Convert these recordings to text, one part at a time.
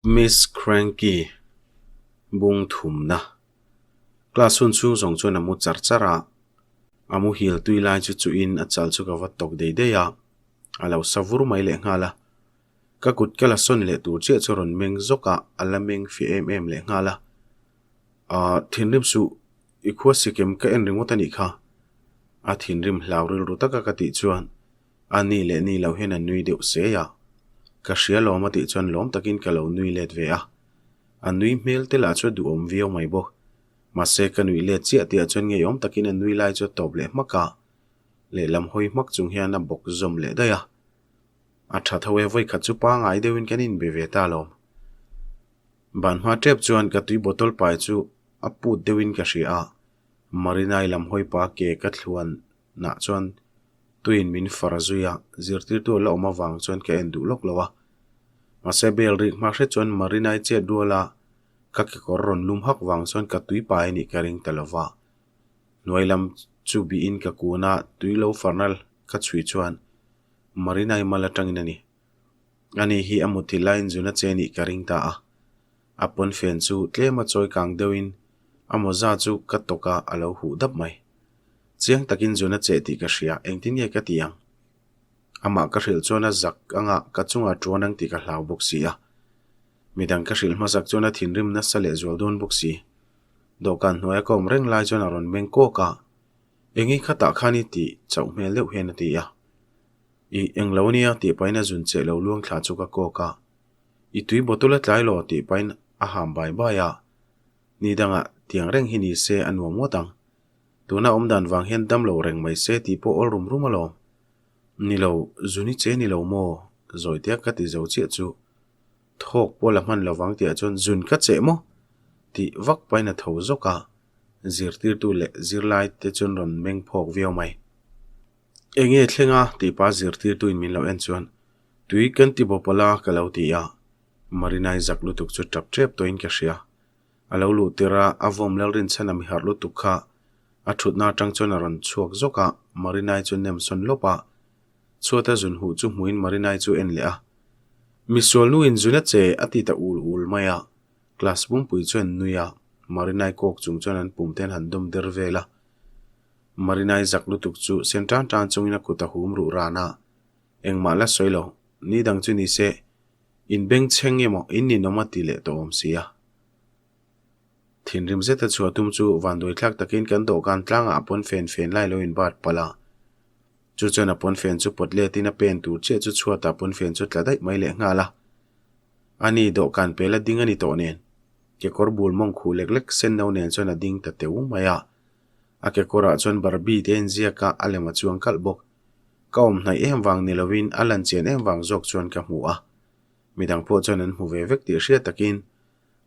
Miss Cranky bung thumna class hun chhung zawng chuan a mu char char a, a muhil tui lai chu chuhin a chal chu ka va tawk dei dei a, a lo sa vur mai leh nghal a. Ka kut ka la sawn leh tur chiah chu a rawn meng zawk a, a la meng fiah em em leh nghal a. Ahh thinrim suh, i khua sikim ka en ringawt a nih kha. A thinrim hlau rilru taka ka tih chuan A ni leh ni lo hian a nui deuh se a, ka hria lawm a tih chuan lawm takin ka lo nui let ve a. A nui hmel te lah chu a duhawm viau mai bawk. Mahse ka nuih let chiah tihah chuan ngeiawm takin a nui lai chu a tawp leh hmak a, lehlam hawi hmak chung hian a bawk zawm leh daih a. A tha tho e, vawikhat chu pangai deuhin kan inbe ve ta lawm. Ban hma tep chuan ka tui bottle pai chu a put deuhin ka hria a, Marinai lam hawi pa ke ka thluan nah chuan tuiin min far a zui a, zirtirtu a la awm avang chuan ka en duh lawk lo a. Mahse bel rik hma hret chuan Marinai chet rual a, ka kekawr rawn lum hak vang chuan ka tui pai a nih ka ring ta lo va. Hnuai lam chu bihin ka kun a, tui lo farna ka chhui chuan Marinai mal atangin a ni. Ani hi a muthilh laiin zuna che nih ka ring ta a. A pawnfen chu tlema chawi kang deuhin a mawza chu ka tawk a, a lo huh dap mai. Chiang takin zuna che tih ka hria, engtin nge ka ti ang? Amah ka hrilh chuan a zak anga ka chungah tuan ang tih ka hlau bawk si a. Midang ka hrilh hmasak chuan a thinrim nasa leh zual dawn bawk si. Dawhkan hnuaia ka awm reng lai chuan a rawn meng kawk a, Engi khatah khan i tih chauh hmel deuh hian a ti a. I englo ania tih pahin a zun cheh lo luang thla chu ka kawk a. I tui bottle a tlai lo tih pahin a ham bai bai a. Ni dangah tiang reng hi ni se a nuam ngawt ang. Tuna awm dan vang hian dam lo reng mai se tih pawh awl rum rum alawm. Ni lo, zuni che ni lo maw? Zawitea ka ti zo chiah chu. Thawk pawh la hman lovang tihah chuan zun ka cheh maw? Tih vak pahin a tho zawk a. Zirtirtu leh zirlai te chuan rawn meng phawk viau mai. Enge thleng a? Tih pa zirtirtuin min lo en chuan Tui kan ti bawp ala ka lo ti a, Marinai zak lutuk chu tap tep tawhin ka hria. A lo luh tir a, a vawm Lalrinchhan a mi harh lutuk kha a thutna atang chuan a rawn chhuak zawk a, Marinai chu nem sawn lawp a, chhuata zun huh chu hmuin Marinai chu en leh a. Misual nu in zun a che a ti ta ul ul mai a, class pumpui chuan nui a, Marinai kawk chung chuan an pum te an han dawm der vel a. Marinai zak lutuk chu sen tan tan chungin a kut a hum ruh ran a, Engmah la sawi lo, ni dang chu ni se, in beng chheng emaw in ninawm a ti leh tawh awm si a. Thinrim zeta chhuah tum chu vanduaithlak takin kan dawhkan tlangah a pawn fen fen lai lo in bat palh a. Chu chuan a pawn fen chu pawt letin a pen tur chiah chu chhuatah pawn fen chu tla daih mai leh nghal a. Ani dawhkan pela ding a ni tawh nen, kekawr bul mawng khuh lek lek sen no nen chuan a ding ta teu mai a. A kekawrah chuan Barbie te a inziak a, a lem a chuang kalh bawk. Ka awm hnaih em vang ni lovin a lan chian em vang zawk chuan ka hmu a. Midang pawh chuan an hmu ve vek tih hriat takin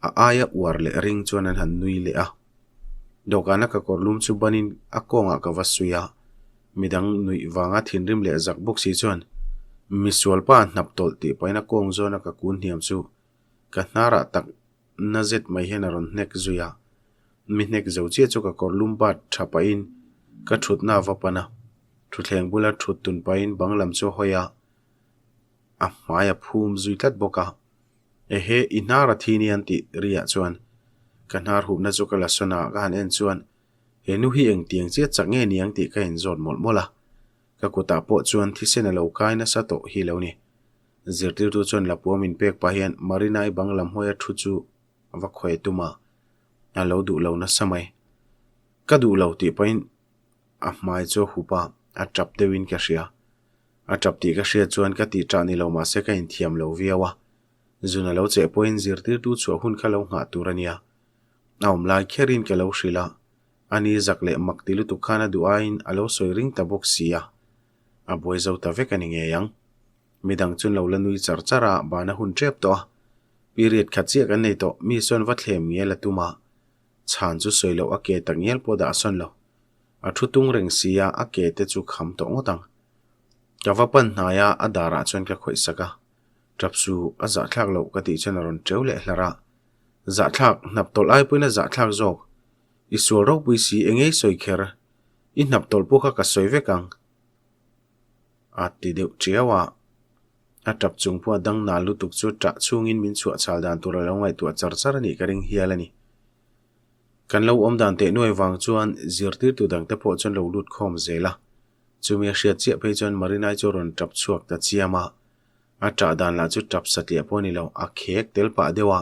a aia uar leh ring chuan an han nui leh a. Dawhkana ka kawr lum chu banin a kawngah ka va suih a. Midang nuih vanga thinrim leh zak bawk si chuan misualpa hnap tawlh tih pahin a kawng zawna ka kun hniam chu ka hnarah tak na zet mai hian a rawn hnek zui a. Mi hnek zo chiah chu ka kawr lum bat tha pahin ka thutna a va pan a. Thutthleng bula thut tun pahin bang lam chu a hawi a, a hmai a phum zui tlat bawk a. Ehe, i hnar a thi nia an tih riah chuan ka hnar hupna chu ka la sawn a, ka han en chuan he nu hi engtiang chiah chak nge niang tih ka inzawt mawlh mawlh a. Ka kutah pawh chuan thisen a lo kai nasa tawh hi lo ni. Zirtirtu chuan Lapuam inpek pah hian Marinai bang lam hawia thu chu a va khawi tum a, a lo duh lo nasa mai. Ka duh lo tih pahin a hmai chu a hup a, a tap deuhin ka hria. A tap tih ka hriat chuan ka tih tah ni lo mahse ka inthiam lo viau a. Zun a lo cheh pawhin zirtirtu chhuah hun kha lo nghah tur a nia. A awm lai kherin ka lo hrilh a, ani zak leh mak ti lutuk khan a duh aiin a lo sawi ring ta bawk si a. A buai zo ta vek a ni ngei ang. Midang chuan lo la nui char char a, bana hun tep tawh a. Period khat chiah kan nei tawh, mi sawn va thlem ngial a tum a. Chhan chu sawi loh a ke tak ngial pawh dah sawn lo. A thu tung reng si a, a ke te chu kham tawh ngawt ang. Ka va pan hnai a, a darah chuan ka khawih sak a. Tap su, a zahthlak loh ka tih chuan a rawn teu leh hlar a. Zahthlak, hnap tawlh ai pawhin a zahthlak zawk. I sual ropui si, eng ei sawi kher? I hnap tawlh pawh kha ka sawi vek ang. A ti deuh tiau a. A tap chung pawh a dang nal lutuk chu ṭah chhungin min chhuah chhal dan tur a lo ngaihtuah char char a nih ka ring hial a ni. Kan lo awm dan teh nuai vang chuan zirtirtu dangte pawh chuan lo lut khawm zel a. Chumi a hriat chiah phei chuan Marinai chu a rawn tap chhuak ta chiam a. A ṭah dan lah chu tap satliah pawh a ni lo, a khek tel pah deuh a.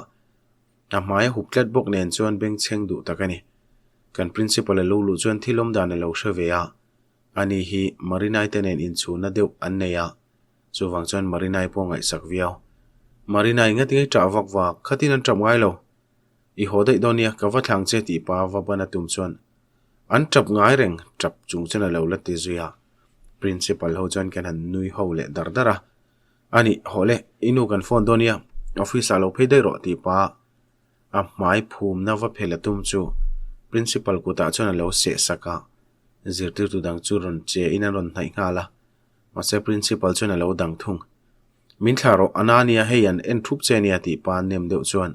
A hmai a hup tlat bawk nen chuan bengchheng duh tak a ni. Kan principal a lo luh chuan thil awm dan a lo hre ve a. Ani hi Marinai te nen inchhunna deuh an nei a, chuvang chuan Marinai pawh ngaihsak viau. Marinai ngati ngei ṭah vak vak, khatin an ṭap ngai lo. I haw daih dawn nia, ka va thlang che tih pa va ban a tum chuan an ṭap ngai reng, ṭap chung chuan a lo la ti zui a. Principal ho chuan kan han nui ho leh dar dar a. A nih, haw le, i nu kan phone dawn nia, office ah lo phei daih rawh tih pa a hmai phumna va phel a tum chu Principal kutah chuan a lo seh sak a. Zirtirtu dang chu rawn che in an rawn hnaih nghal a, mahse Principal chuan a lo dang thung. Min thlah rawh, a na nia hei an en thup che nia tih pa nem deuh chuan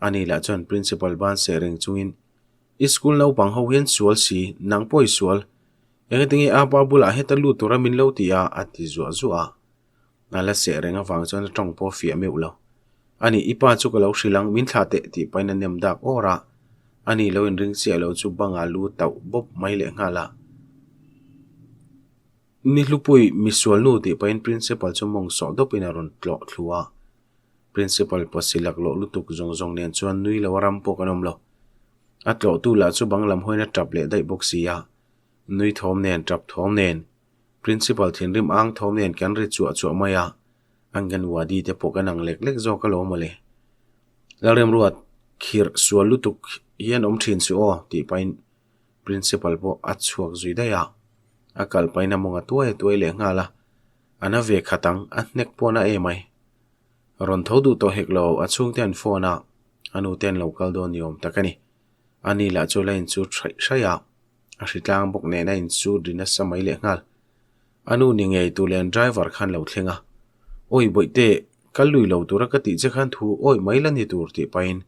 ani lah chuan Principal ban seh reng chungin I school naupang ho hian sual si, nang pawh i sual. Engati nge a pa bulah heta lut tura min lo ti a? a ti zuah zuah a. A la seh reng avang chuan a tawng pawh a fiah meuh lo. Ani, i pa chu ka lo hrilh ang, min thlah teh tih pahin a nem dak awr a. Ani lo inring chiah lo chu banga lu tauh bawp mai leh nghal a. Ni hlupui, misual nu tih pahin principal chu mawng sawh dawpin a rawn tlawh thlu a. Principal pawsi laklawh lutuk zawng zawng nen chuan nui lo a ram pawh kan awm lo. A tlawhtu lah chu bang lam hawiin a tap leh daih bawk si a. Nui thawm nen, tap thawm nen, Principal thinrim ang thawm nen kan ri chuah chuah mai a, Anganwadi te pawh kan ang lek lek zawk alawm mawle. Lalremruat, khirh sual lutuk hian awm thin suh aw tih pahin Principal pawh a chhuak zui daih a, a kal pahin a mawng a tuai a tuai leh nghal a, a na ve khat ang, a hnek pawh na em ai. Rawn tho duh tawh hek lo, a chhungte an phone a, a nute an lo kal dawn ni awm tak a ni. Ani lah chu la inchut hraih hraih a. A hritlang bawk nen a insut ri nasa mai leh nghal. A nu ni ngei tur leh an driver khan lo thleng a. Awi bawihte, kal lui lo tura ka tih che khan thu awi mai la ni tur tih pahin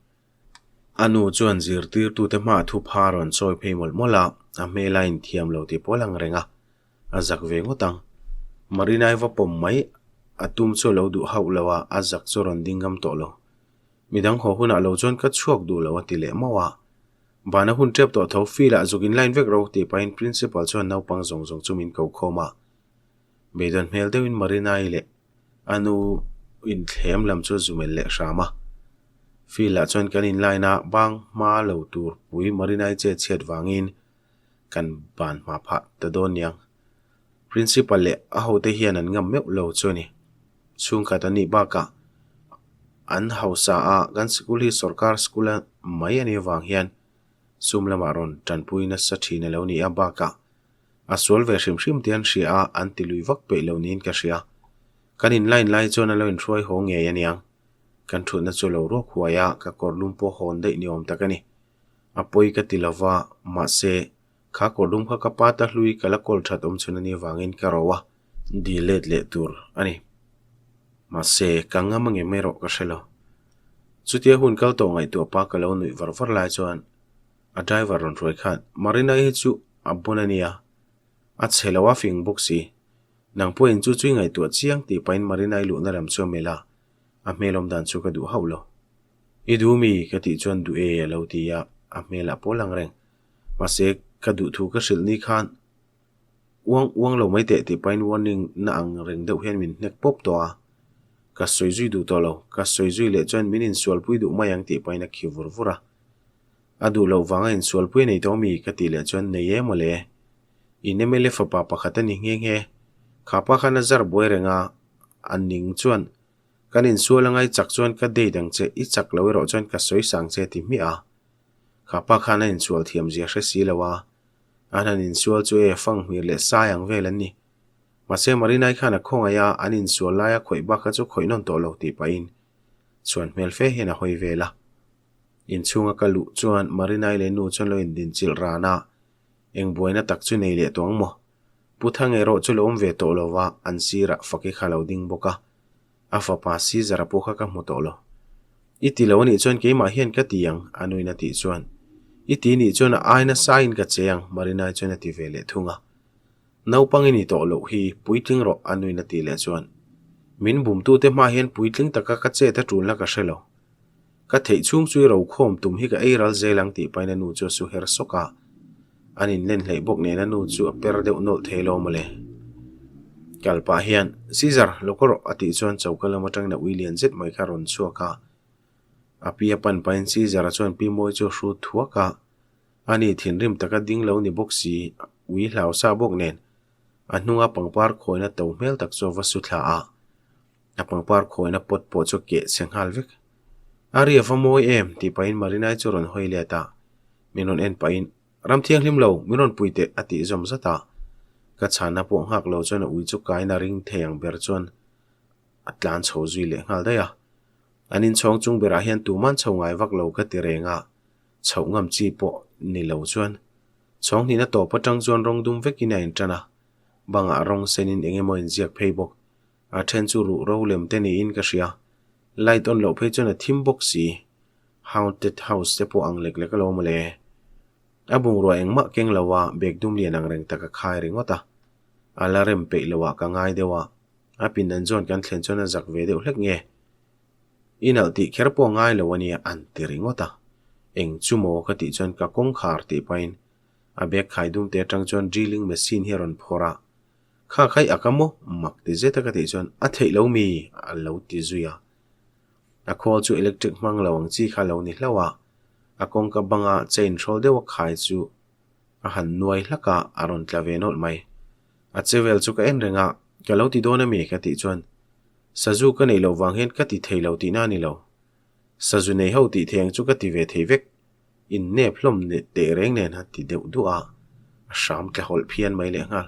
a nu chuan zirtirtute hmaah thu pha rawn chawi phei mawlh mawlh a, a hmel a inthiam lo tih pawh a lang reng a, a zak ve ngawt ang. Marinai va pawm mai a tum chu a lo duh hauh lo a, a zak chu a rawn ding ngam tawh lo. Midang haw hunah lo chuan ka chhuak duh lo a ti leh mauh a. Vana hun tep tawh tho field ah zuk in line vek ro tih pahin principal chuan naupang zawng zawng chu min ko khawm a. Beidawn hmel deuhin Marinai leh a nu inthlem lam chu zu melh leh hram a. Field ah chuan kan in line a, bang hma lo tur pui Marinai che chhiat vangin kan ban hma phah ta dawn niang. Principal leh a hote hian an ngam meuh lo chu a ni. Chhungkhat an nih bakah an hausa a, kan sikul hi sorkar school a mai a nih avang hian sum lamah rawn tanpui nasa thin a lo ni a, bakah a sual ve hrim hrim te an hria a, an ti lui vak peih lo niin ka hria. Kan in line lai chuan a lo inhruai haw ngei a niang. Kan thutna chu lo ruak huai a, ka kawr lum pawh hawn daih ni awm tak a ni. A pawi ka ti lova, mahse Kha kawrlum kha ka pa ta hlui ka la kawl that awm chhun a nih avangin ka ro a, dil let leh tur a ni. Mahse, ka ngam a ngem erawh ka hre lo. Chutia hun kal tawh ngaihtuah pa ka lo nuih var var lai chuan a driver rawn hruai khan Marina hi chu a bun a nia, a chhe lo a fing bawk si. Nang pawhin chu chu i ngaihtuah chiang tih pahin Marina i luhna lam chu a melh a, a hmel awm dan chu ka duh hauh lo. I duh mi? ka tih chuan duh e a lo ti a, a hmelah pawh lang reng. Mahse, ka duh thu ka hrilh ni khan uang uang lo mai teh tih pahin warning na ang reng deuh hian min hnek pawp tawh a. Ka sawi zui duh tawh lo, ka sawi zui leh chuan min insualpui duh mai ang tih pahin a khi vur vur a. A duh loh vanga insualpui a nei tawh mi ka tih leh chuan nei e mawle. In mla fapa pakhat a ni nghe nghe. Kha pa khan a zar buai reng a, a ning chuan kan insual angai chak chuan ka date ang che, i chak lo erawh chuan ka sawi sang che ti hmiah a. Kha pa khan a insual thiam zia hre si lo a, an han insual chu e fang hmir leh sai ang vel an ni. Mahse Marinai khan a khawngaih a, an insual laia khawih bak kha chu khawih nawn tawh lo tih pahin chhuan hmel fe hian a hawi vel a. Inchhunga ka luh chuan Marinai leh nu chuan lo indinchilh ran a, eng buaina tak chu nei leh tawh ang maw? Pu Thang erawh chu lo awm ve tawh lo va, an sirah Faki kha lo ding bawk a. A fapa Caesar-a pawh kha ka hmu tawh lo. I ti lo a nih chuan keimah hian ka ti ang, a nuin a tih chuan. I ti nih chuan a ai nasa in ka che ang, Marina-i chuan a ti ve leh thung a. Naupang i ni tawh loh hi, puitling rawh, a nuin a tih leh chuan. Min bumtute hma hian puitling taka ka chet a tulna ka hre lo. Ka theih chhung chu i rokhawm tum hi ka ei ral zel ang tih pahin a nu chu a su her sawk a. An inlen hleih bawk nen a nu chu a per deuh nawlh thei lo mawle. Kal pah hian, Caesar, lo ka rawh a tih chuan choka lam atangin a ui lian zet mai kha a rawn chhuak a. A pi a pan pahin Caesar-a chuan pi mawi chu a hrut thuak a. Ani thinrim taka ding lo ni bawk si, ui hlau sa bawk nen a hnunga pangpar khawina to hmel tak chu a va su thla a. A pangpar khawina pot pawh chu a keh chhe nghal vek. A ri a va mawi em? tih pahin Marinai chu a rawn hawi let a. Min rawn en pahin, Ram thianghlim lo, min rawn pui teh a tih zawm zat a. Ka chhanna pawh nghak lo chuan a ui chu kaina ring thei ang ber chuan a tlan chho zui leh nghal daih a. An inchhawng chung berah hian tuman chho ngai vak lo ka ti reng a, chhoh ngam chi pawh ni lo chuan chhawng hnihna tawp atang chuan rawng dum vekin a intan a, bangah rawng senin eng emaw inziak phei bawk. A then chu ruh ro lem te niin ka hria. Light on loh phei chuan a thim bawk si. Haunted house te pawh ang lek lek alo mawle. A bungrua engmah keng lo a, bag dum lian ang reng tak a khai ringawt a. A la rem peih lo ah ka ngai deuh a. A pindan zawn kan thlen chuan a zak ve deuh hlek nge. I nalh tih kher pawh ngai lo ania an ti ringawt a. Eng chu maw ka tih chuan ka kawngkhar tih pahin a bag khai dum te atang chuan drilling machine hi a rawn phawrh a. Kha khai a ka maw? Mak ti zet a ka tih chuan a theih lo mi? A lo ti zui a. A khawl chu electric hmang lo ang chi kha lo ni hlauh a, a kawngka banga chain hrawl deuh a khai chu a han nuai hlak a, a rawn tla ve nawlh mai. A che vel chu ka en reng a, ka lo ti dawn a mi? Ka tih chuan sazu ka neih loh vang hian ka ti thei lo tihna a ni lo. Sazu nei ho tih thei ang chu ka ti ve thei vek. In nep hlawm teh reng nen a ti deuh duah a, a hram tla hawlh phian mai leh nghal.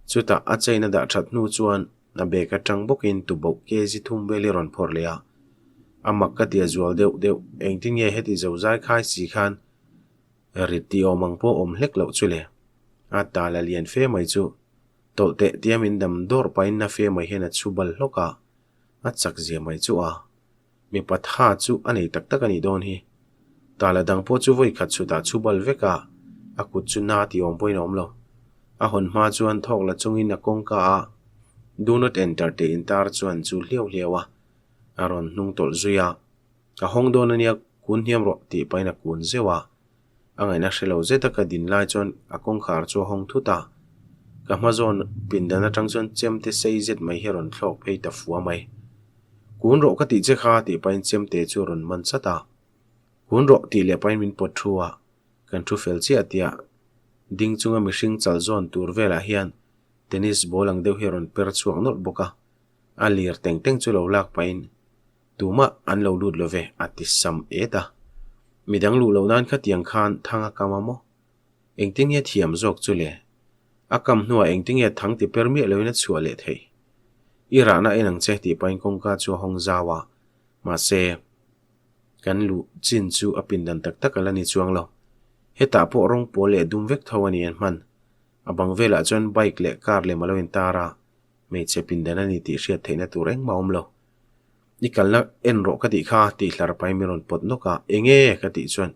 Chutah a chain a dah that hnu chuan a bag atang bawkin tuboh kg thum vel hi rawn phawrh leh a. A mak ka ti a zual deuh deuh, engtin nge heti zo zai khai si khan rit tih awm ang pawh awm hlek loh chu le. A tal a lian fe mai chu tawlh teh tia min dam dawrh pahin na fe mai hian a chhu bal hlawk a, a chak zia mai chu a. Mipa tha chu a nei tak tak a nih dawn hi. Tala dang pawh chu vawi khat chhutah chhu bal vek a, a kut chu na tih awm pawhin a awm lo. A hawn hma chuan thawk la chungin a kawngka a Do not enter tih intar chuan chu hliau hliau a, a rawn hnung tawlh zui a. Ka hawng dawn ania kun hniam rawh tih pahin a kun zeuh a. A ngaihna hre lo zet a ka din lai chuan a kawngkhar chu a hawng thut a. Ka hma zawn pindan atang chuan chemte sei zet mai hi a rawn thlawk phei ta fua mai. Kun rawh ka tih che kha tih pahin chemte chu a rawn man chat a. Kun rawh tih leh pahin min pawt thu a, kan thu fel chiah tia ding chunga mihring chal zawn tur velah hian tennis ball ang deuh hi a rawn per chhuak nawlh bawk a. A lir teng teng chu lo lak pahin Tumah an lo lut lo ve, a ti sam et a. Midang luh loh nan khatiang khan thang a kam a maw? Engtin nge thiam zawk chu le? A kam hnuah engtin nge thang ti per miah loin a chhuah leh theih? I rahna en ang che tih pahin kawngka chu a hawng zau a, mahse, kan luh chin chu a pindan tak tak a la ni chuang lo. Hetah pawh rawng pawl leh dum vek tho a ni an hman. A bang velah chuan bike leh car lem a lo intar a, hmeichhe pindan a ni tih hriat theihna tur engmah a awm lo. I kalna en rawh ka tih kha tih hlar pahin min rawn pawt nawk a, Enge? ka tih chuan,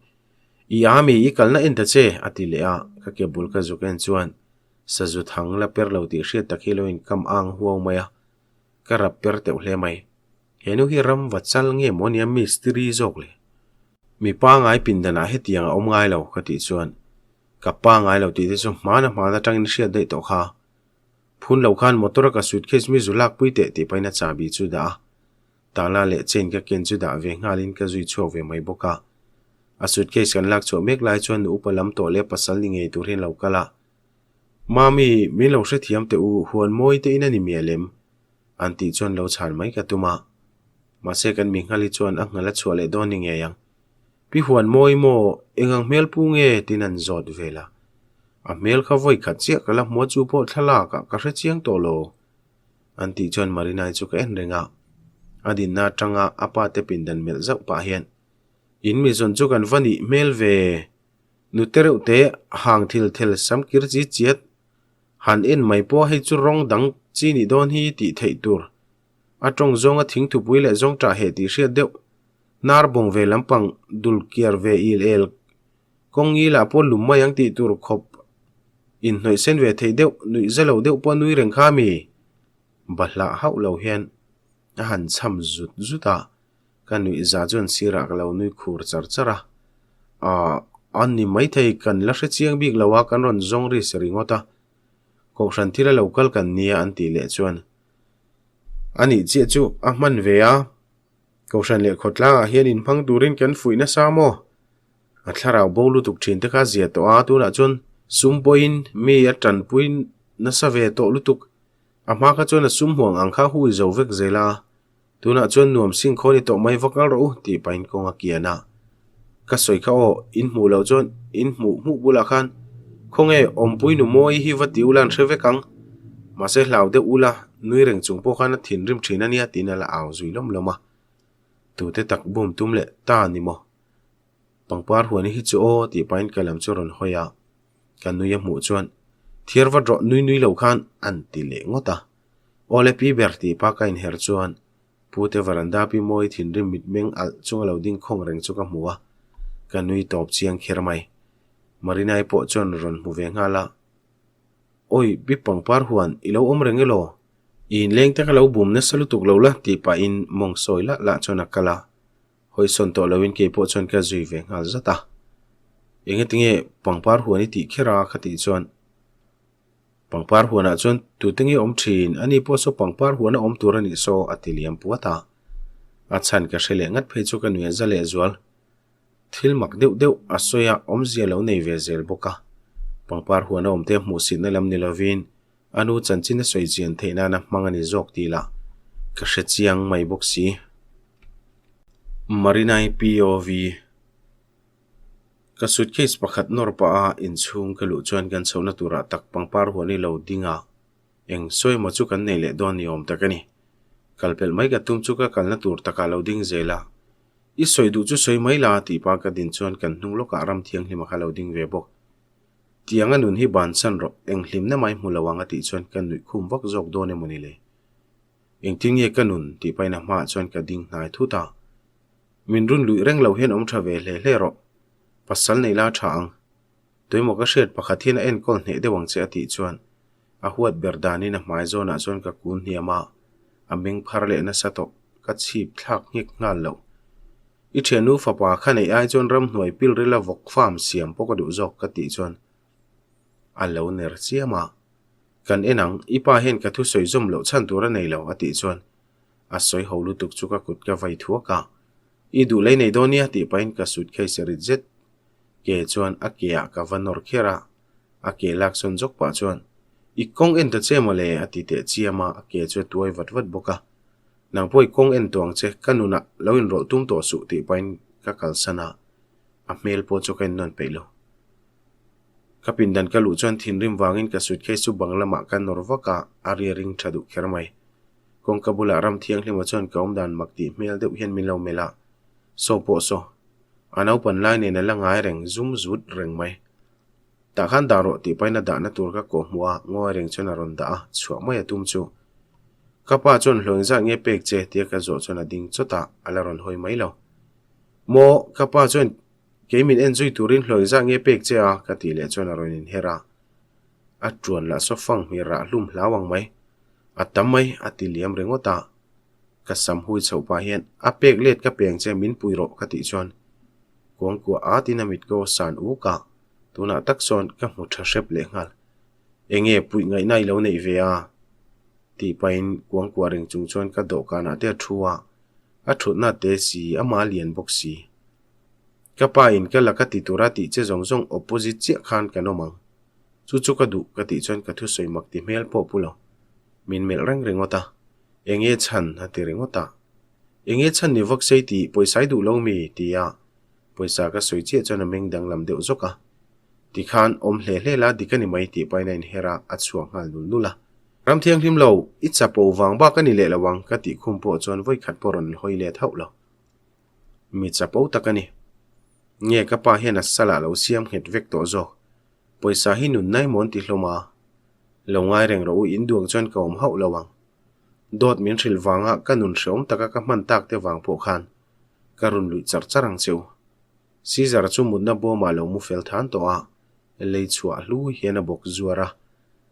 I a mi, i kalna en ta che? a ti leh a, ka ke bul ka zuk en chuan sazu thang la per lo tih hriat tak hi lo inkam ang huau mai a, ka rap per teuh hle mai. He nu hi ram va chal nge maw nia mistiri zawk le? Mi pangai pindanah hetiang a awm ngai lo ka tih chuan, Ka pangai lo tih te chu hmana hmana atangin hriat daih tawh kha. Phun lo khan motor a ka suitcase mi zu lak pui teh tih pahin a chahbi chu dah a. Tala leh chain ka ken chu dah ve nghalin ka zui chhuak ve mai bawk a. A suitcase kan lak chhuah mek lai chuan nu upa lam tawh leh pasal ni ngei tur hian lo kal a. Mami, min lo hrethiam teh u, huan mawi te in a ni mial em? An tih chuan lo chhan mai ka tum a. Mahse kan mi nghal hi chuan a nghal a chhuah leh dawn ni ngei ang. Pi huan mawi maw, eng ang hmel pu nge? Tin an zawt vel a. A hmel kha vawi khat chiah ka la hmua chu pawh thlalak ah ka hre chiang tawh lo. An tih chuan Marinai chu ka en reng a. A dinna atanga a pa te pindan melh zauh pah hian, In mi zawn chu kan va nih hmel ve. Nute reuh te hang thil thel sam kir chi chiat. Han en mai pawh hei chu rawng dang chi nih dawn hi tih theih tur. A tawng zawnga thingthupui leh zawng tah heh tih hriat deuh. Hnar bawng ve lampang dul kiar ve il el kawng ngilah pawh lum mai ang tih tur khawp inhnawih sen ve theih deuh nuih za lo deuh pawh nui reng kha mi bahlah hauh lo hian. A han cham zut zut a, ka nuih za chuan sirah ka lo nui khur char char a. Aah, a ni maithei kan la hre chiang bik lo a, kan rawn zawng ri se ringawt a. Kohhran thil a lo kal kan nia an tih leh chuan a nih chiah chu a hman ve a. Kohhran leh khawtlangah hian inhmang turin kan fuih nasa maw? A thlarau bo lutuk thin te kha zia tawh a, tunah chuan sum pawhin mi a tanpui nasa ve tawh lutuk. A hma kha chuan a sum hmuang ang kha hui zo vek zel a, tunah chuan nuam sing khaw ni tawh mai va kal rawh u tih pahin kawng a kian a. Ka sawi kha aw, in hmuh loh chuan in hmuh hmuh bulah khan khawnge awmpui nu mawi hi va ti ula an hre vek ang. Mahse hlau deuh ula, nui reng chung pawh khan a thinrim thin a nia tiin a la au zui lawm lawm a. Tute tak bum tum leh ta ni maw? Pangpar huan hi chu aw tih pahin ka lam chu rawn hawi a, ka nui a hmuh chuan thiar vat rawh nui nui lo khan an ti leh ngawt a. Aw le pi ber tih pa ka inher chuan Pute varanda pi mawi thinrim mitmeng alh chunga lo ding khawng reng chu ka hmu a, ka nui tawp chiang kher mai. Marinai pawh chuan rawn hmu ve nghal a, Awi pi pangpar huan i lo awm reng elaw? I inleng te kha lo bum nasa lutuk lo la tih pahin mawng sawi lah lah chuan a kal a. Hawi sawn tawh loin kei pawh chuan ka zui ve nghal zat a. Engatinge pangpar huan i tih kher a ka tih chuan pangpar huanah chuan tute nge awm thin ani pawh saw pangpar huan a awm tur a nih saw a ti liam puat a. A chhan ka hre leh ngat phei chu ka nuih a za leh zual. Thil mak deuh deuh a sawi a awmzia lo nei ve zel bawk a. Pangpar huan a awm te hmuhsitna lam ni lovin A nu chanchin a sawi chian theih nana hmang a ni zawk tih lah ka hre chiang mai bawk si. Marinai POV Ka suitcase pakhat nawr pah a inchhung ka luh chuan kan chhohna turah tak pangpar huan i lo ding a, eng sawi emaw chu kan nei leh dawn ni awm tak a ni. Kal pelh mai ka tum chu ka kalna tur takah lo ding zel a, I sawi duh chu sawi mai la tih pah ka din chuan kan hnung lawkah ram thianghlima kha lo ding ve bawk. Tiang a nun hi bansan rawh, eng hlimna mai hmu lo ang a tih chuan ka nuih khum vak zawk dawn emaw ni le? Engtin nge ka nun tih pahin a hmaah chuan ka ding hnai thut a. Min run luih reng lo hian awm tha ve hle hle rawh. Pasal nei la tha ang. Tuemaw ka hriat pakhat hian a enkawl hneh deuh ang che a tih chuan a huat ber danin a hmai zawnah chuan ka kun hniam a, a meng phar leh nasa tawh, ka chhip thlak nghek nghal loh. I thiannu fapa kha neih ai chuan ramhnuai pilrila vawk farm siam pawh ka duh zawk ka tih chuan a lo ner chiam a. Kan en ang, i pa hian ka thusawi zawm loh chhan tur a nei lo a tih chuan a sawi ho lutuk chu ka kut ka vai thuak a. I duh lei nei dawn nia tih pahin ka suitcase rit zet ke chuan a ke ah ka va nawr kher a, a ke lak sawn zawk pah chuan I kawng en ta che mawle a ti teh chiam a, a ke chu a tuai vat vat bawk a. Nang pawh i kawng en tawh ang che, ka nunah lo inrawlh tum tawh suh tih pahin ka kalsan a, a hmel pawh chu ka innawn peih lo. Ka pindan ka luh chuan thinrim vangin ka suitcase chu bang lamah ka nawr vak a, a ri a ring tha duh kher mai. Kawngka bulah ram thianghlima chuan ka awmdan mak tih hmel deuh hian min lo melh a, Saw pawh saw, a naupan lai nen a la ngai reng zum zut reng mai. Tah khan dah rawh tih pahin a dahna tur ka kawh hmuh a, ngawi reng chuan a rawn dah a, chhuah mai a tum chu. Ka pa chuan hlawh engzat nge pek che tia ka zawh chuan a ding chawt a, a la rawn hawi mai lo. Maw, ka pa chuan kei min en zui turin hlawh engzat nge pek che a ka tih leh chuan a rawn inher a. A tuan lah saw fang hmir rah hlum hlau ang mai. A tam mai a ti liam ringawt a. Ka sam hui chhoh pah hian a pek let ka peng che min pui rawh ka tih chuan kuangkuah at in a mit ko san uk a. Tunah tak sawn ka hmu tha hrep leh nghal. Enge puih ngaihna i lo neih ve a? Tih pahin kuangkuah reng chung chuan ka dawhkanah te a thu a, a thutna te si, ama lian bawk si. Ka pa in ka laka ti tura tih che zawng zawng opposite chiah khan kan awm ang. Chu chu ka duh ka tih chuan ka thusawi mak ti hmel pawh pu lo. Min melh reng ringawt a, enge chhan a ti ringawt a. Enge chhan ni vak sei tih pawisa i duh lo mi? ti a Pawisa ka sawi chiah chuan a meng danglam deuh zawk a. Tikhan awm hle hle la dik a ni mai tih pahin a inher a, a chhuak nghal nul nul a. Ram thianghlim lo, i chapo vang bak a ni leh lo ang ka tih khum pawh chuan vawikhat pawh rawn hawi let hauh lo. Mi chapo tak a ni. Nge ka pa hian a salah lo siam nghet vek tawh zawk. Pawisa hi nun nai mawn ti hlawm a. Lo ngai reng rawh u in duang chuan ka awm hauh lo ang. Dawt min hrilh vanga ka nun hreawm taka ka hman tak te vang pawh khan Ka run luih char char ang che u. Caesar chu mutna bawmah lo mu fel than tawh a, lei chhuah hlu hian a bawk zuar a.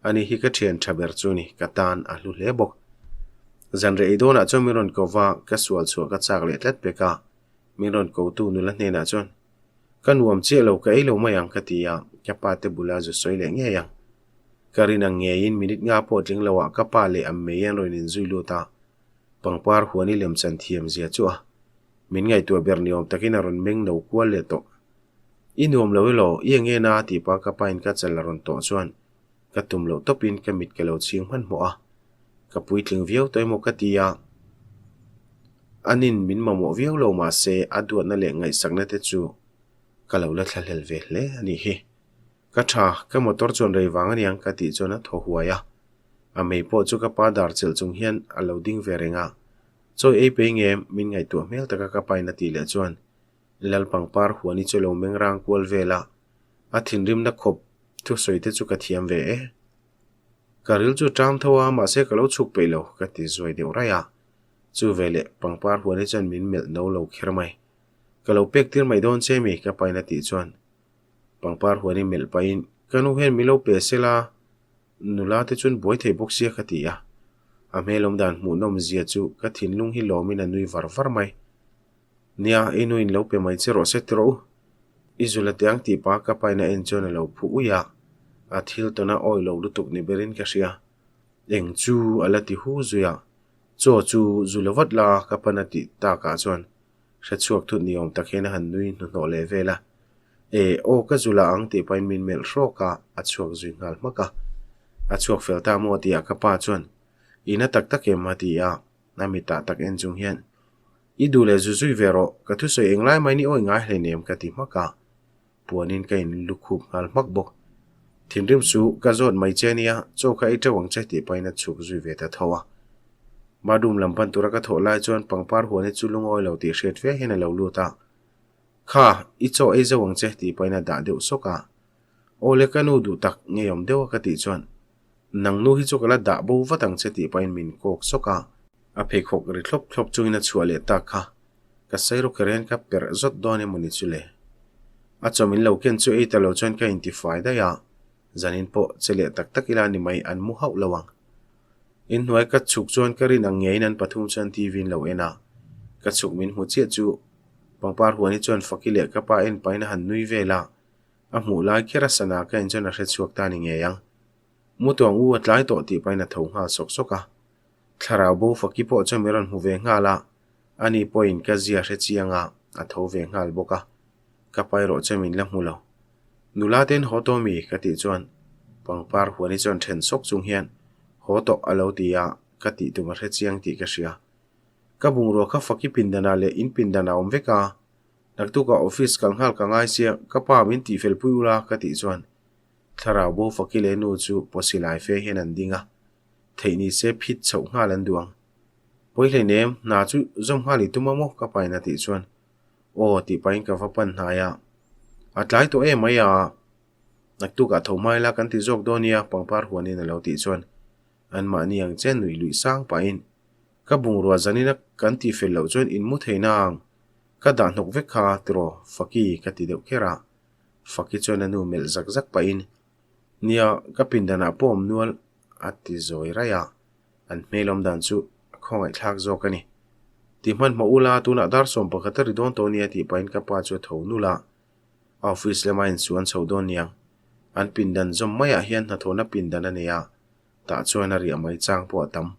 Ani hi ka thian tha ber chu ni, ka tan a hlu hle bawk. Zanriah ei dawnah chuan min rawn ko va, ka sual chhuah ka chak leh tlat pek a. Min rawn kotu nula hnenah chuan, Ka nuam chiah lo, ka ei lo mai ang ka ti a, ka pa te bula zu sawi leh ngei ang. Ka rin ang ngeiin minute nga pawh tling loah ka pa leh am mei an rawn inzui lut a, pangpar huan i lemchan thiam zia chu a min ngaihtuah ber ni awm takin a rawn meng no kual leh tawh. I nuam lo elaw, i eng en a tih pa ka pain ka chal a rawn tawh chuan ka tum loh tawpin ka mit ka lo chhing hmanhmawh a, ka puitling viau tawh emaw ka ti a, anin min mamawh viau lo mahse a duatna leh ngaihsakna te chu ka lo la thlahlel ve hle a nih hi. Ka tha, ka motor chuan rei vang aniang ka tih chuan a thaw huai a, a mei pawh chu ka pa dar chelh chung hian a lo ding ve reng a, chawi ei pei nge min ngaihtuah hmel taka ka pain a tih leh chuan Lal pangpar huani chu lo meng rang kual vel a, a thinrimna khawp thusawi te chu ka thiam ve e. Ka ril chu ṭam tho a, mahse ka lo chhuk peih lo, ka ti zuai deuh raih a. Chu veleh pangpar huani chuan min melh no lo kher mai. Ka lo pek tir mai dawn che mi? ka pain a tih chuan pangpar huani melh pahin ka nu hian min lo pe sela, nula te chuan buai thei bawk sia ka ti a. A hmel awm dan hmuhnawm zia chu ka thinlung hi lawmin a nui var var mai. Nia, i nu in lo pe mai che rawh se ti rawh u. I zul a tiang tih pa ka pain a en chuan a lo phu uih a, a thil tawn a awi lo lutuk ni berin ka hria. Eng chu a la ti hu zui a, chaw chu zu la vat la ka pan a tih takah chuan hre chhuak thut ni awm tak hian a han nui hnuhnawh leh vel a. E, aw ka zu la ang tih pahin min melh hrawk a, a chhuak zui nghal hmak a. A chhuak fel ta maw tihah ka pa chuan, I na tak tak em? a ti a, a mitah tak en chung hian, I duh leh zu zui ve rawh, ka thusawi englai mai ni awi ngai hleinem ka ti hmak a, puanin ka in lukhup nghal hmak bawk. Thinrim chu ka zawt mai che nia, chaw kha ei teuh ang che tih pahin a chhuk zui ve ta tho a. Bathroom lam pan tura ka thawh lai chuan pangpar huan hi chu lungawi lo tih hriat fe hian a lo lut a. Kha, i chaw ei zo ang che tih pahin a dah deuh sawk a. Aw le ka nu duh tak ngeiawm deuh a ka tih chuan Nang nu hi chu ka la dah bo vat ang che tih pahin min kawk sawk a. A pheikhawk ri thlawp thlawp chungin a chhuah leh tak kha. Ka sairawk hian ka perh zawt dawn emaw ni chu le. A chaw min lo ken chu ei ta lo chuan ka intifai daih a, zanin pawh che leh tak tak ila ni mai an mu hauh lo ang. Inhnuai ka chhuk chuan ka rin ang ngeiin an pathum chuan TV in lo en a, ka chhuk min hmu chiah chu pangpar huan hi chuan Faki leh ka pa en pahin a han nui vel a, a hmuh lai kher a sana ka en chuan a hrechhuak ta ni ngei ang. Mu tuang u a tlai tawh tih pahin a tho nghal sawk sawk a. Thlarau bo faki pawh chuan min rawn hmu ve nghal a, ani pawhin ka zia hre chiang a, a tho ve nghal bawk a. Ka pa erawh chuan min la hmu lo. Nula ten haw tawh mi? ka tih chuan pangpar huani chuan then sawk chung hian haw tawh a lo ti a, ka tih tum a hre chiang tih ka hria. Ka bungrua kha faki pindanah leh in pindanah a awm vek a, naktukah office kal nghal ka ngai sia, ka pa min tihfel pui ula ka tih chuan Thlarau bo faki leh nu chu pawsi lai fe hian an ding a, theih ni se phit chhoh nghal an duh ang. Pawi hleinem, hna chu zawm nghal i tum a maw? ka pain a tih chuan, Aw tih pahin ka va pan hnai a, A tlai tawh em mai a, naktukah tho hmai la kan ti zawk dawn nia pangpar huanin a lo tih chuan anmahni ang che nuih luih sang pahin ka bungrua zanin a kan tih fel loh chuan in mu thei nang, ka dah hnawk vek kha tiraw Faki ka ti deuh kher a. Faki chuan a nu melh zak zak pahin, Nia, ka pindanah pawh awm nual, a ti zawi raih a, an hmel awm dan chu a khawngaihthlak zawk a ni. Ti hmanhmawh ula, tunah dar 11 a ri dawn tawh nia tih pahin ka pa chu a tho nul a, a office lama insuan chho dawn niang. An pindan zawm maiah hian hnathawhna pindan a nei a, tah chuan a riah mai chang pawh a tam.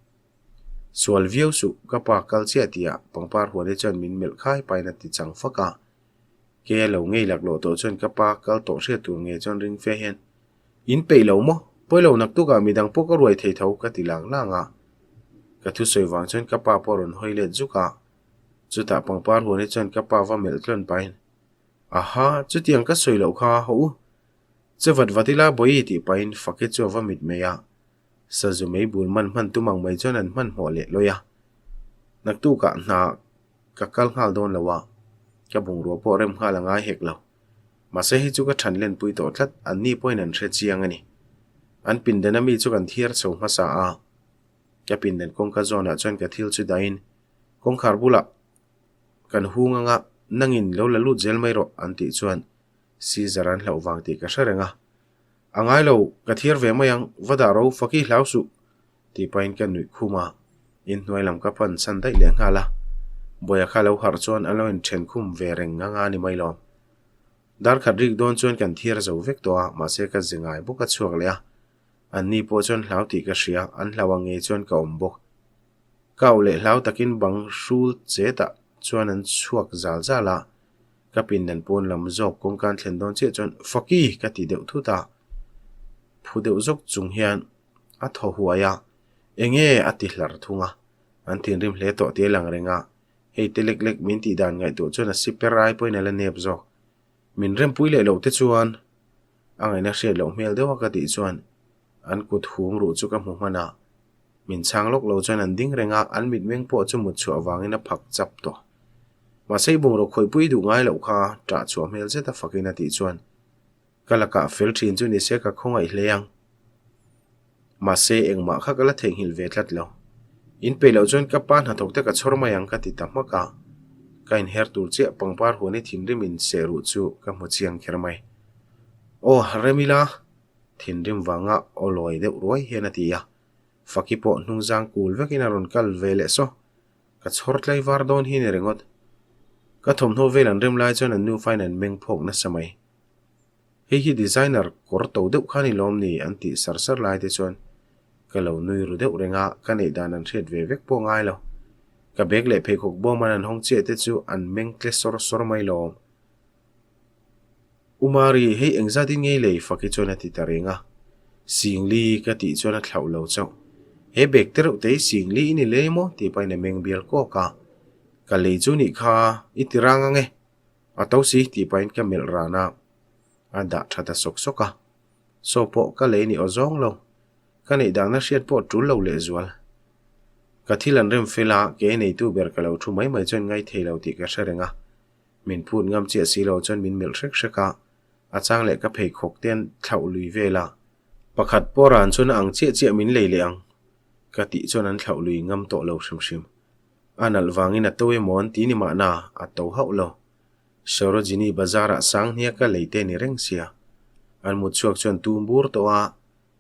Sual viau suh, ka pa kal chiah tihah pangpar huan hi chuan min melh khai pahin a ti chang fak a. Ke a lo ngei laklawh tawh chuan ka pa kal tawh hriat tur nge chuan ring fe hian, In peih lo maw? Pawi lo naktukah midang pawh ka ruai thei tho ka ti lang lang a. Ka thusawi vang chuan ka pa pawh a rawn hawi let zuk a. Chutah pangpar huan hi chuan ka pa va melh tlawn pahin, Aha, chutiang ka sawi loh kha haw u. Che vat vat ila bawi tih pahin Faki chu a va mit mai a. Sazu mei bul man hman tum ang mai chuan an hmanhmawh leh lawi a. Naktukah hna ka kal nghal dawn lo a, ka bungrua pawh rem nghal a ngai hek lo. Mahse hei chu ka than lenpui tawh tlat, anni pawhin an hre chiang a ni. An pindan ami chu kan thiar chho hmasa a, ka pindan kawngka zawnah chuan ka thil chu dahin kawngkhar bulah kan hung anga nangin lo la lut zel mai rawh an tih chuan Caesar an hlauh vang tih ka hre reng a. A ngai lo, ka thiar ve mai ang, va dah ro, faki hlau suh tih pahin ka nuih khum a. Inhnuai lam ka pan chhan daih leh nghal a, Bawiha kha lo harh chuan a lo inthen khum ve reng ngang a ni mai lawm. Dar khat rik dawn chuan kan thiar zo vek tawh a, mahse ka ze ngai bawk a chhuak leh a. An ni pawh chuan hlau tih ka hria, an hlau ang ngei chuan ka awm bawk. Ka auh leh hlau takin bang hrul chetah chuan an chhuak zal zal a, ka pindan pawn lam zawk kawngka an thlen dawn chiah chuan Faki! ka ti deuh thut a, phu deuh zawk chung hian a thaw huai a, enge a ti hlar thung a, an thinrim hle tawh tih a lang reng a, hei te lek lek min tih dan ngaihtuah chuan a siper ai pawhin a la nep zawk. Min rempui leh loh te chuan a ngaihna hriat loh hmel deuh a ka tih chuan an kut hum ruh chu ka hmu hman a, min chhang lawk lo chuan an ding reng a, an mitmeng pawh chu mut chhuah vangin a phak chap tawh. Mahse i bungraw khawihpui duh ngai loh kha ṭah chhuah hmel zet a fakin a tih chuan Ka lakah fel thin chu nise ka khawngaih hle ang. Mahse, engmah kha ka la theihnghilh ve tlat lo. In peih loh chuan ka pa hnathawk te ka chhawr mai ang ka ti ta hmak a. Ka inher tur chiah pangpar huan i thinrim in seh ruh chu ka hmu chiang kher mai. Aw, rem ila! Thinrim vanga aw lawi deuh ruai hian a ti a. Faki pawh hnungzang kul vekin a rawn kal ve leh saw. Ka chhawr tlaivar dawn hi ni ringawt. Ka thawmhnaw vel an rem lai chuan an nufa in an meng phawk nasa mai. Hei hi designer kawr to deuh kha ni lawm ni an tih sar sar lai te chuan ka lo nui ru deuh reng a, ka neih dan an hriat ve vek pawh ngai lo. Ka bag leh pheikhawk bawm an an hawng chiah te chu an meng tle sawr sawr mai lawm. U Mari, hei engzat in ngei lei fak hi chuan a ti ta reng a. Singli ka tih chuan a thlauh lo chauh. He bag te reuh te hi singli i ni lei maw? tih pahin a meng bial kawk a. Ka lei chu nih kha i ti rang ang e. A to si tih pahin ka melh ran a, a dah tha ta sawk sawk a. Saw pawh ka lei ni aw zawng lo. Ka neih dahna hriat pawh tul lo lehzual. Ka thil an rem fel a, kei neitu ber ka lo thu mai mai chuan ngai thei lo tih ka hre reng a. Min phut ngam chiah si lo chuan min melh hrek hrek a, a chang leh ka pheikhawk te an thlauh lui vel a. Pakhat pawh ran chuan a ang chiah chiah min lei leh ang ka tih chuan an thlauh lui ngam tawh lo hrim hrim. A nalh vangin a to emaw an ti ni mahna, a to hauh lo. Sarojini bazar-ah Sanghnia ka lei te ni reng sia. An mut chhuak chuan tum bur tawh a,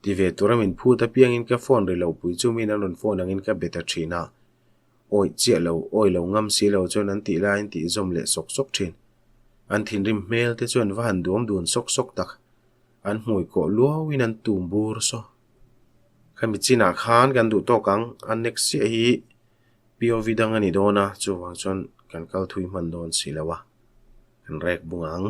ti ve tura min phut apiangin ka phone ri lo pui chu min an rawn phone angin ka be ta thin a. Awih chiah lo, awi lo ngam si lo chuan an tih laiin tih zawm leh sawk sawk thin. An thinrim hmel te chuan va han duam dun sawk sawk tak. An hmui kawh luauin an tum bur saw. Khami chinah khan kan duh tawk ang, a next chiah hi POV dang a ni dawn a, chuvang chuan kan kal thui hman dawn si lo a, kan rek bung ang.